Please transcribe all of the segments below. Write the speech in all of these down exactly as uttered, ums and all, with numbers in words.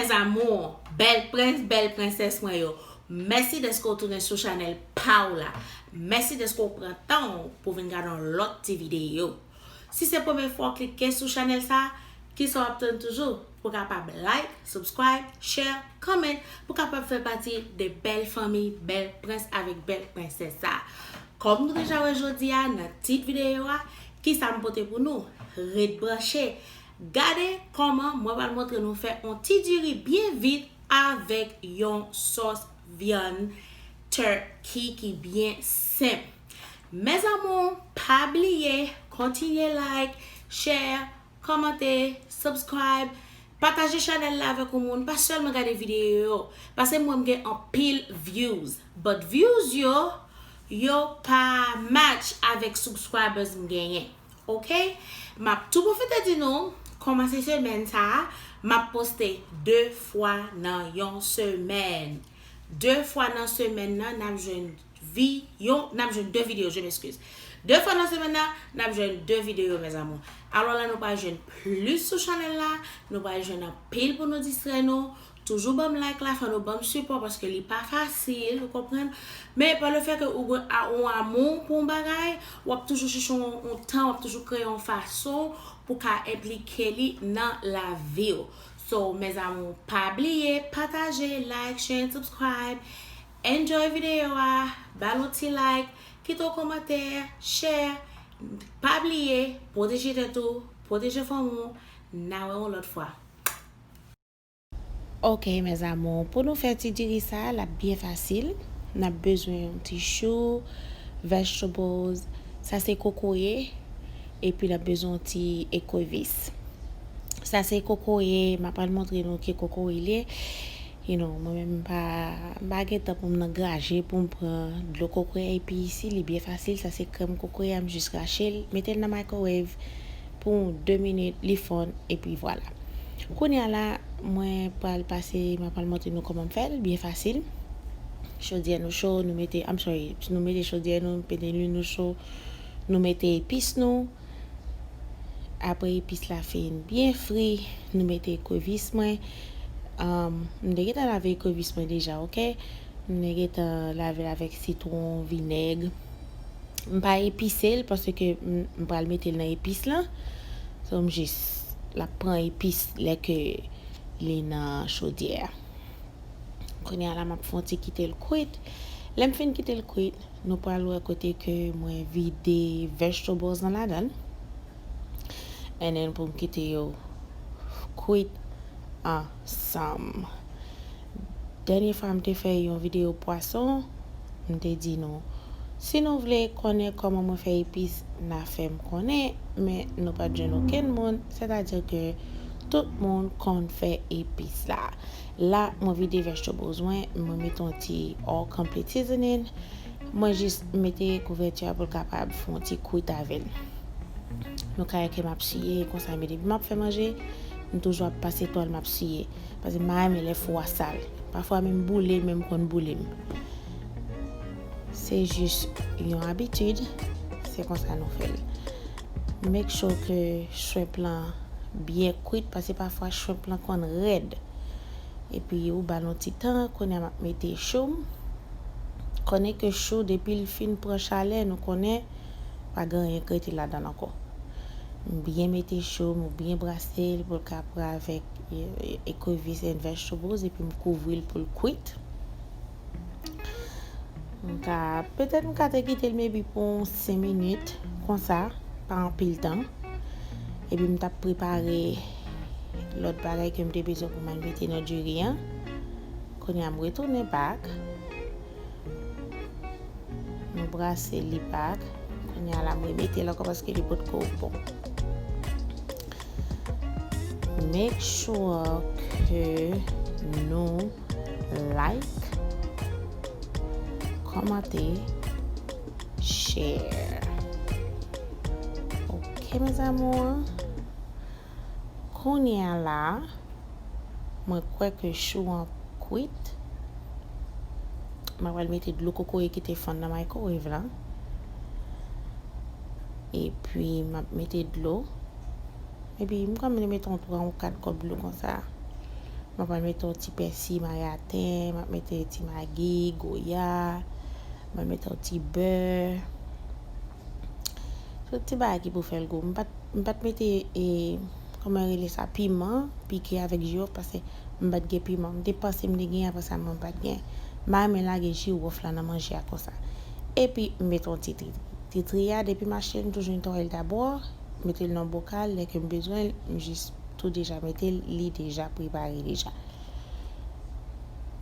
Mes amours, bèl prens, bèl prensès mwen yo, mèsi dèske w tounen sou chanèl pa w la. Mèsi dèske w pran tan w pou vin gade yon lòt ti videyo. Si se premye fwa w klike sou chanèl sa, kisa w ap tann toujou? Pou w kapab like, subscribe, share, comment, pou w kapab fè pati de bèl fanmi, bèl prens avèk bèl prensès sa. Kòm nou deja wè jodi a nan tit videyo a, kisa m pote pou nou? Ret branche. Gade kòman mwen pral montre nou fè yon ti diri byen vit avèk yon sòs vyann turkey ki byen senp. Mes amours, pa bliye kontinye like, share, kòmante, subscribe, pataje chanèl la avèk yon moun, pa sèlman gade videyo yo, paske mwen m gen anpil views, but views yo, yo pa match avèk subscribers m genyen. Ok? M ap tou pwofite di nou, kòmanse semèn sa a, m ap poste de fwa nan yon semèn. De fwa nan semèn nan, n ap jwenn vi, yon, n ap jwenn de videyo, je m'excuse. De fwa nan semèn nan, n ap jwenn de videyo, mes amours. Alò la, nou pral jwenn plis sou chanèl la, nou pral jwenn anpil pou nou distrè nou. Toujou ban m like la, fò nou ban m sipò, paske li pa fasil, ou konprann? Men pa le fè ke ou gen a, yon amou pou yon bagay, w ap toujou chèche yon, yon tan, w ap toujou kreye yon fason pou ka enplike li nan lavi w. So, mes amours, pa bliye pataje, like, share, and subscribe. Enjoy videyo a, ba l yon ti like, kite yon kòmantè, share. Pa bliye pwoteje tèt ou, pwoteje fanmi w. N a wè yon lòt fwa. Ok, mes amours, pou nou fè ti diri sa, l ap byen fasil. N ap bezwen yon ti chou, vegetables, sa se kokoye, epi n ap bezwen yon ti ekrevis. Sa se kokoye, m ap pral montre nou ki kokoye li ye. You know, mwen menm m pa, m pa gen tan pou m nan graje, pou m pran dlo kokoye, epi isi li byen fasil, sa se krèm kokoye a, m jis rache l, mete l nan microwave pou de minit, li fonn, epi vwala. Kounye a la, mwen pral pase, mwen pral montre nou kòman m fè l, byen fasil. Chodyè nou cho, nou mete, I'm sorry, nou mete chodyè nou, mete lwil nou cho, nou mete epis nou. Apre epis la fin byen fri, nou mete ekrevis mwen. Um, m te gentan lave ekrevis mwen deja, ok? M te gentan lave l avèk sitwon, vinèg. M pa epise l paske m, m pral mete l nan epis lan. So, m jis, l ap pran epis lè ke li nan chodyè a. Kounye a la, m ap fè yon ti kite l kwit. Lè m fin kite l kwit, nou pral wè kote ke mwen vide vegetables lan ladan l. And then pou m kite yo kwit ansanm. Dènye fwa m te fè yon videyo pwason, m te di nou, si nou vle konnen kòman mwen fè epis, n a fè m konnen, men nou pa t jwenn okenn moun, sètadi ke tout moun konn fè epis la. La, mwen vide vegetables mwen, mwen mete yon ti all complete seasoning, mwen jis mete kouvèti a pou l kapab fè yon ti kwit avè l. Nou ka wè ke m ap siye konsa, men depi m ap fè manje, m toujou ap pase twal, m ap siye. Paske m pa renmen lè fou a sal. Pafwa menm boule, menm konn boule m. Se jis yon abitid, se konsa nou fè l. Make sure ke shrimp lan byen kwit, paske pafwa shrimp lan konn rèd. Epi ou ba l yon ti tan, kounye a m ap mete chou m. Konnen ke chou, depi l fin pran chalè, nou konnen pa gen anyen k rete ladan l ankò. M byen mete chou m, ou byen brase l pou l ka pran avèk, e, e, ekrevis and vegetables, epi m kouvri l pou l kwit. M ka, petèt m ka te kite l maybe pou yon senk minit, konsa, pa anpil tan. Epi m t ap prepare lòt bagay ke m te bezwen pou m al mete nan diri an. Kounye a m retounen back. M brase li back. Kounye a la m remete l ankò paske li potko bon. Make sure ke nou like, kòmante, share. Ok, mes amours. Kounye a la, mwen kwè ke chou an kwit. Mwen pral mete dlo kokoye ki te fonn nan microwave la. Epi, m ap mete dlo. Epi, m konn mete yon twa ou kat kòp dlo konsa. Mwen pral mete yon ti pèsi mare atè, m ap mete ti magi, goya, mwen mete yon ti bè. Tout ti bagay ki pou fè l gou. M pa t, m pa t mete, e, kòman yo rele sa, piman, pike avèk jiwòf, paske m pa t gen piman. M te panse m te gen, apre sa, mwen pa t gen. M pa renmen lage jiwòf la nan manje a konsa. Epi, m mete yon ti tritri. Tritri a, depi m achte l, m toujou netwaye l dabò, mete l nan bokal, lè ke m bezwen l, m jis tou deja mete l, li deja prepare deja.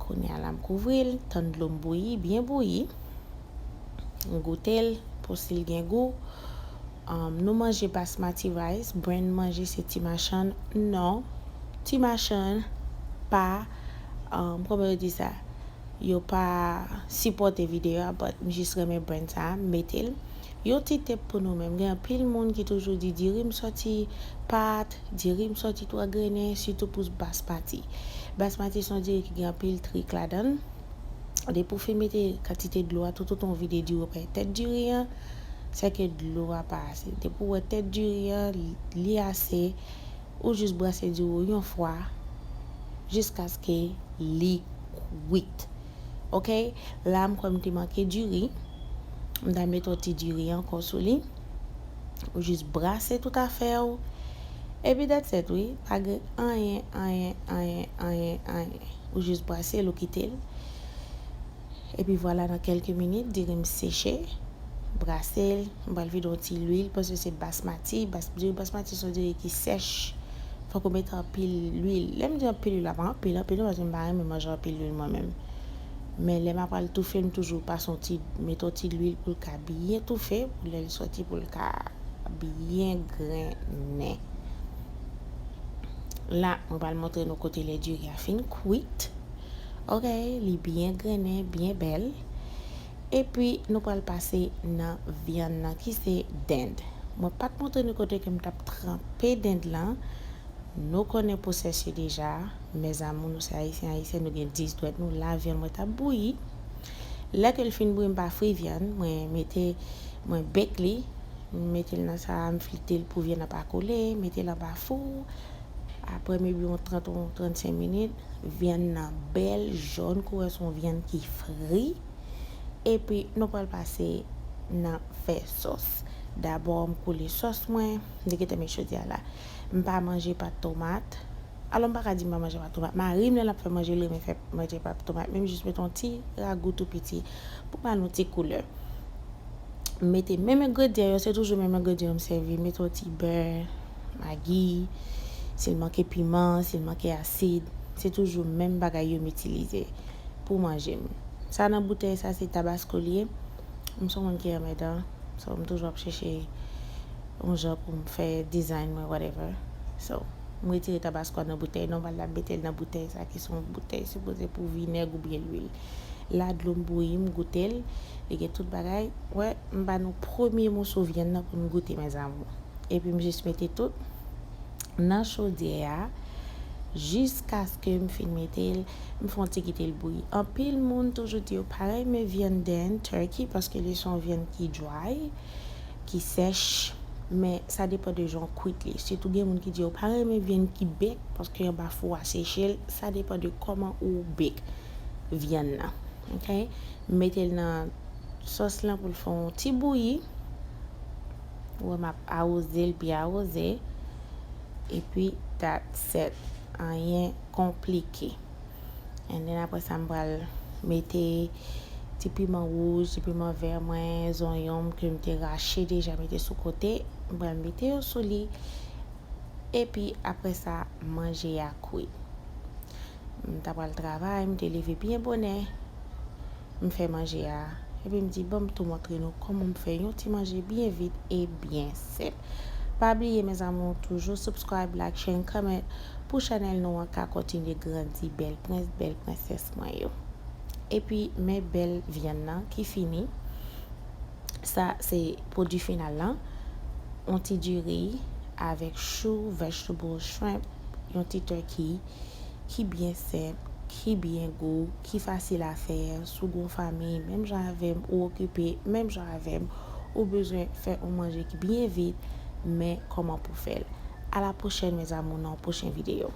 Kounye a la, m kouvri l, tann dlo m bouyi, byen bouyi. M goute l, pou si l gen gou. Um, nou manje basmati rice, brand manje se Ti Machann. Non, Ti Machann pa, um, kòman yo di sa? Yo pa sipòte videyo a, but m jis renmen brand sa a, m mete l. Yon ti tip pou nou menm. Gen anpil moun ki toujou di diri m sòti pat, diri m sòti twa grennen, sitou pou basmati. Basmati se yon diri ki gen anpil trik ladan l. Depi w fin mete kantite dlo a, toutotan w vide diri w pa wè tèt diri an, se ke dlo a pa ase. Depi w wè tèt diri an, li ase, ou jis brase diri w yon fwa, jiskaske li kwit. Oke? La, m kwè m te manke diri. M ta mete yon ti diri ankò sou li. Ou jis brase tout afè w. Epi that's it, wi. Pa gen anyen, anyen, anyen, anyen, anyen. Ou jis brase l, ou kite l. Epi vwala, nan kèlke minit, diri m seche. Brase l. M pral vide yon ti lwil, paske se basmati. Bas, diri basmati se yon diri ki sèch. Fòk ou mete anpil lwil. Lè m di anpil lwil, la pa anpil, anpil, non, paske m pa renmen manje anpil lwil mwen menm. Men lè m ap pral toufe, m toujou pase yon ti, mete yon ti lwil pou l ka byen toufe, pou lè l sòti, pou l ka byen grennen. La, mwen pral montre nou kote lè diri a fin kwit. Oke, li byen grennen, byen bèl. Epi, nou pral pase nan vyann nan, ki se dend. Mwen pa t montre nou kote ke m t ap tranpe dend lan. Nou konnen pwosès yo deja. Mes amours, nou se Ayisyen, Ayisyèn, nou gen dis dwèt nou. La, vyann mwen t ap bouyi. Lè ke l fin bouyi, m pa fri vyann. Mwen mete, mwen bake li. M mete l nan sa, m flite l pou vyann nan pa kole. Mete l anba fou. Apre, maybe yon trant ou trannsenk minit, vyann nan bèl, jòn koulè, se yon vyann ki fri. Epi, nou pral pase nan fè sòs. Dabò, m koule sòs mwen. M te gentan met chodyè a la. M pa manje pat tomat. Alò, m pa ka di m pa manje pat tomat. Mari m, lè l ap fè manje, li renmen fè manje pat tomat. Men m jis mete yon ti ragou tou piti pou ba nou ti koulè. M mete menm engredyan yo, se toujou menm engredyan yo m sèvi. M mete yon ti bè, magi, si l manke piman, si l manke asid, se toujou menm bagay yo m itilize pou manje m. Sa nan boutèy, sa se tabasko li ye. M se yon moun ki renmen dan, so m toujou ap chèche yon jan pou m fè design mwen, whatever. So, m retire tabasko a nan boutèy, nòmal la m mete l nan boutèy sa ki se yon boutèy sipoze pou vinèg oubyen lwil. La, dlo m bouyi, m goute l, li gen tout bagay. Wè, m ba nou premye moso vyann nan pou n goute, mes amours. Epi m jis mete tout nan chodyè a jiskaske m fin mete l, m fè yon ti kite l bouyi. Anpil moun toujou di yo pa renmen vyann dend, turkey, paske li se yon vyann ki dry, ki sèch, men sa depann de jan w kwit li. Sitou gen moun ki di yo pa renmen vyann ki bake, paske anba fou a seche l, sa depann de kòman ou bake vyann nan. Oke? M mete l nan sòs lan pou l fè yon ti bouyi. Ou wè m ap awoze l byen awoze. Epi, that's it. Anyen konplike. And then, apre sa, m pral mete ti piman wouj, ti piman vè mwen, zonyon m ke m te rache deja, mete sou kote. M pral mete yo sou li. Epi, apre sa, manje a kwit. M ta pral travay, m te leve byen bonè. M fè manje a. Epi m di, "Ban m tou montre nou kòman m fè yon ti manje byen vit e byen senp." Pa bliye, mes amours, toujou subscribe, like, share, comment pou chanèl nou an ka kontinye grandi, bèl prens, bèl prensès mwen yo. Epi, men bèl vyann nan ki fini. Sa, se pwodui final lan. Yon ti diri avèk chou, vegetable, shrimp, yon ti turkey ki byen senp, ki byen gou, ki fasil a fè. Si w gen yon fanmi menm jan avè m, ou okipe menm jan avè m, ou bezwen fè yon manje ki byen vit, men kòman pou fè l. A la pwochèn, mes amours, nan yon pwochen videyo.